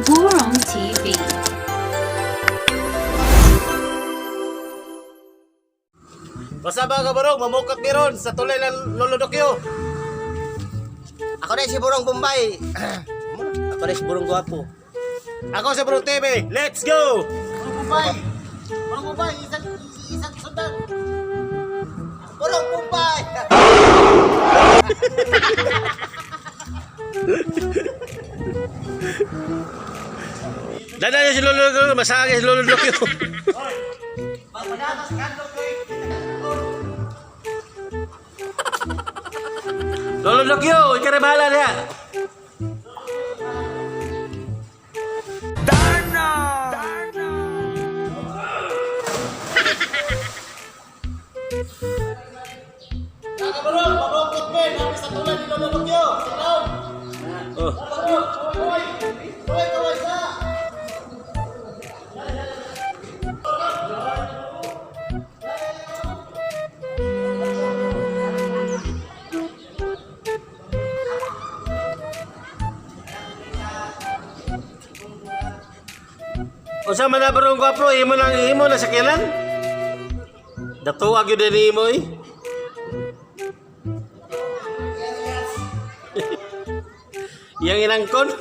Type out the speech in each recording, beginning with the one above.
Burong TV. Basta ba ka barong, mamukot meron sa tulay ng Lolo Dokyo. Ako na si Burong Bombay. Ako na si Burong Gwapo. Ako sa Burong TV, let's go! Burong Bombay. Burong Bombay, isang isang sundan. Burong Bombay. Dada niyo si Lolo Dokyo, masagi si Lolo Dokyo. Lolo Dokyo, ikaw na bahala niya. Mga Burong, mamukot men, kami sa tulay ni Lolo Dokyo. Salaam. Oh. Kaway, kaway, kaway sa. Unsa man na Burong Gwapo, imo nang imo na sakyanan? Datuag yun din imo eh. Yang inangkon.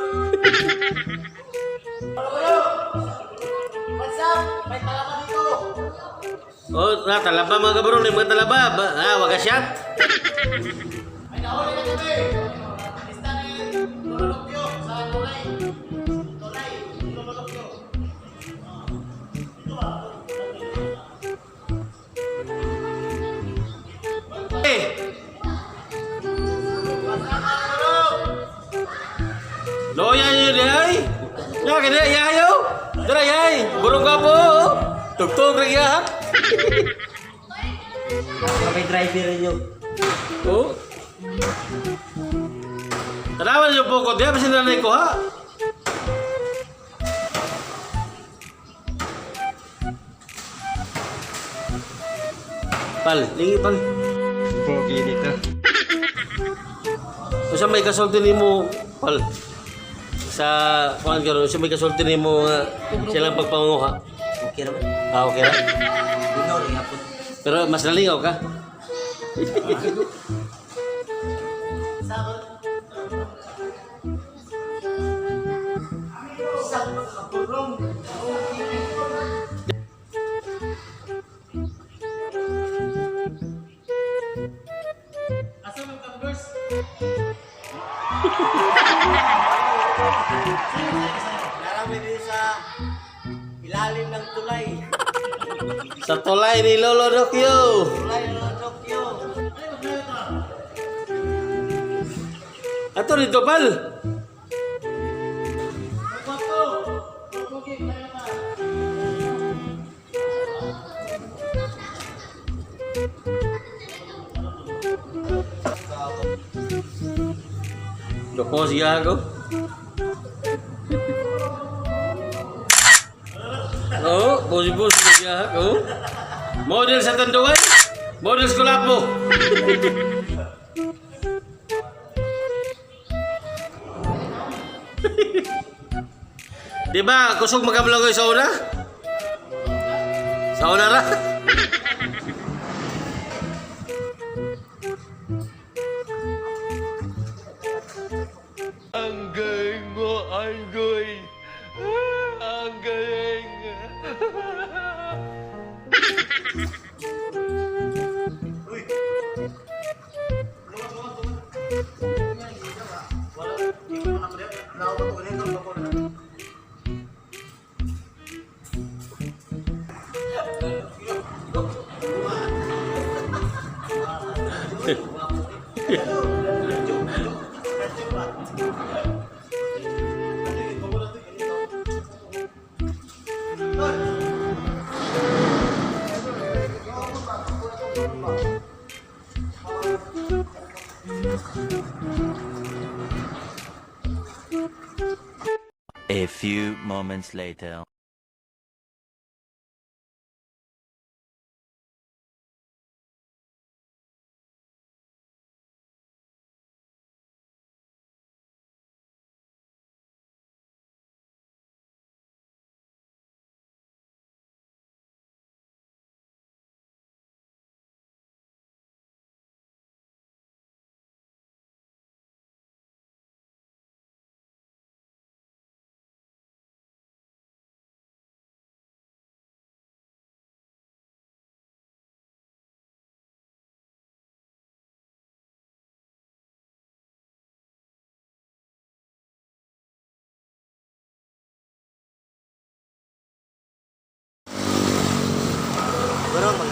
What's up? May talaba dito. Oh, na talaba mga kabarong, may mga talaba. Ah, waga shot. May nahuli na kami. Lista ni Lolo Dokyo sa tulay. Tulay, Lolo Dokyo. Eh. Loya yun di ay. Ya kene ya yo. Dara yay, burung kapo. Tugtog ra ya. May driver ninyo. Oh. Tanawan yung pukot diya, bisin na ko ha. Pal, lingi pal. Pogi nito. Unsa may kasulti nimo pal sa kuan karon, unsa may kasulti nimo nga silang pagpanguha? Okay naman. Ah, okay ra. Dinor, hapon. Pero mas nalingaw ka. Asa man converse? Narami din sa ilalim ng tulay. Sa tulay ni Lolo Dokyo. Tulay ng Tokyo. Ato dito pal. Loko siya ako. Oh, bosi-bosi siya ako. Model sa Tanduay. Model sa Kulapo. Di ba, kusog magkamlangoy sa una? Sa una ra? Ang galing mo, Anggoy. Ang galing. A few moments later.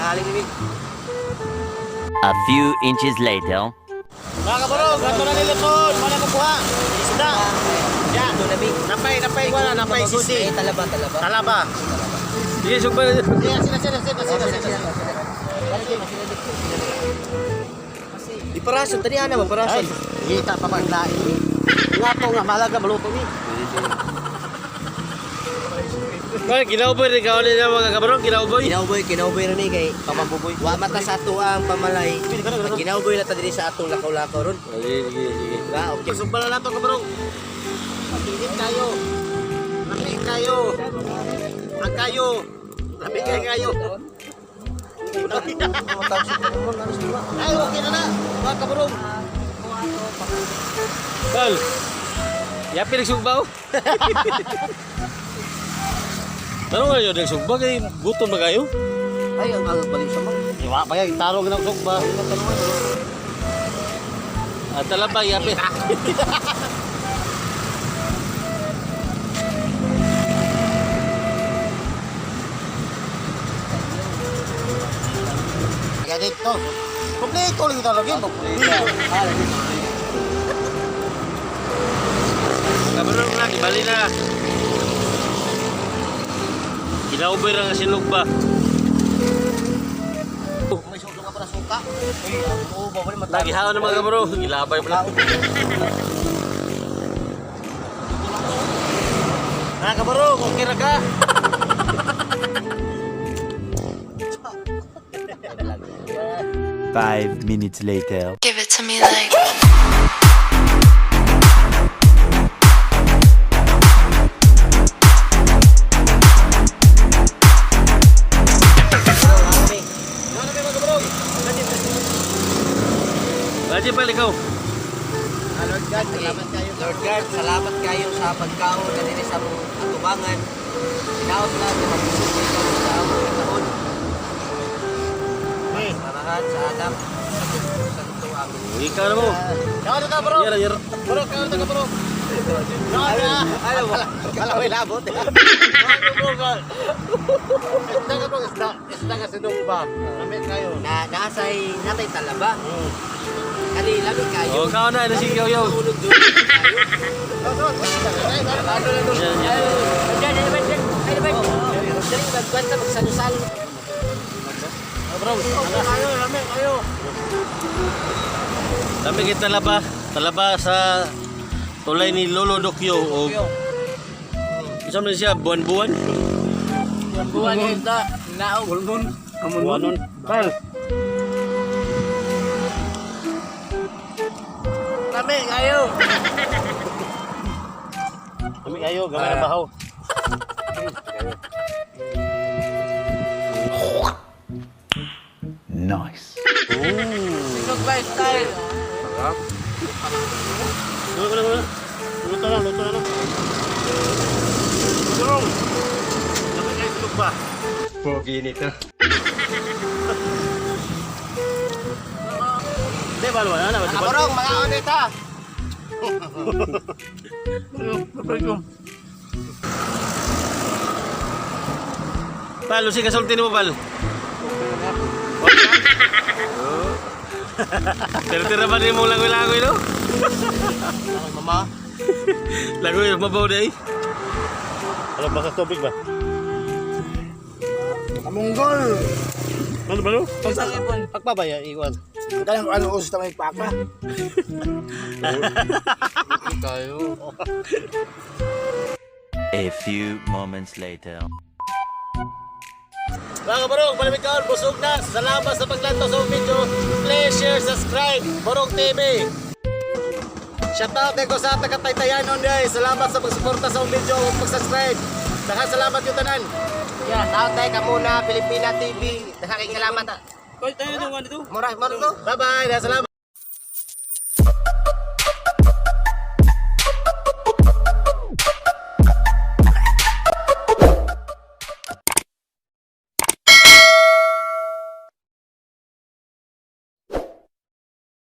Tanghali ni. A few inches later. Mga kabarong, ato na niluton. Mana kukuha. Isda. Ya. Ito na, big. Napay, napay, wala, napay sisi. Eh, talaba, talaba. Talaba. Sige, sugba. Sila, sila, sila, sila, sila, sila. Iparason, tani ana ba parason? Ay, kita pa paglain. Nga to nga, mahalaga maluto ni. Ay, kinauboy rin ka ulit mga kabarong, kinauboy. Kinauboy, kinauboy ra ni kay Pamambuboy. wa mata sa ato ang pamalay. Kinauboy na ta diri sa atong lakaw-lakaw ron. Sige, sige, sige. Ba, okay. Sugba na nato kabarong. Init kayo. Lami kayo. Ang kayo. Lami kayo kayo. Ay, okay na na. Mga kabarong. Pal. Yapi nagsugba oh. Tanong nga yun, nagsugba kay gutom ba kayo? Ay, ang agad balik sa mga. Iwa pa yan, tarong ng sugba. Ah, talaba, yapi. Ganito. Kompleto lang talaga yun. Kompleto. Kabarong na, kibali na. Kinauboy ra nga sinugba. May suka ka para suka. Ay, oo, ba wala mata. Nagihaon ng mga kabarong, gilabay pala. Mga kabarong, okay ra ka? 5 minutes later. Give it to me like. Raji pal ikaw. Ah, Lord God, salamat kayo. Lord God, salamat kayo sa pagkaon na dinhi sa among atubangan. Hinaot na sa pagsusukoy ka sa among taon. Samahan sa Adam sa sa ito amin. Ikaw na mo. Kawan ka bro. Yara, yara. Bro, kawan ka bro. Kawan ka. Alam mo, Kala may labot. Kawan ka bro. Isda ka bro, isda. Isda ka sinugba. Lami kayo. na nasay natay talaba. Kani lami kayo. Oh, ikaw na, ano sige, yo. Tulog doon kayo. Yan, yan. Ay, ay, ay, dali magkwenta magsalusal. Bro, kayo, lami kayo. Dami kay talaba. Talaba sa tulay ni Lolo Dokyo o isa man siya buwan-buwan. Buwan isda, naog. Buwanon. Pal. Lami kayo. Lami kayo, gamay na bahaw. Nice. Sinugba style. Luto na, Luto na, luto na. Bro. Lami kayo sinugba. Pogi nito. Hindi, balo ba? Ano ba? Kaborong, mga onit ha. Pal, usi kasulti nimo pal. Tira-tira pa din mo langoy-langoy no? Mama. Langoy mabaw day. Ano ba sa tubig ba? Kamunggol! Ano ba no? Pagpabaya, iwan. Kaya ano uso sa may paka? A few moments later. Mga kabarong, malamig kaon, busog na. Salamat sa paglantaw sa video. Please share, subscribe. Barong TV. Shoutout din ko sa taga-Taytayanon guys. Salamat sa pagsuporta sa video ug pag-subscribe. Daghang salamat yung tanan. Yeah, tao tayo ka muna, Pilipina TV. Daghang salamat. Mura, mura to. Bye-bye. Daghang salamat.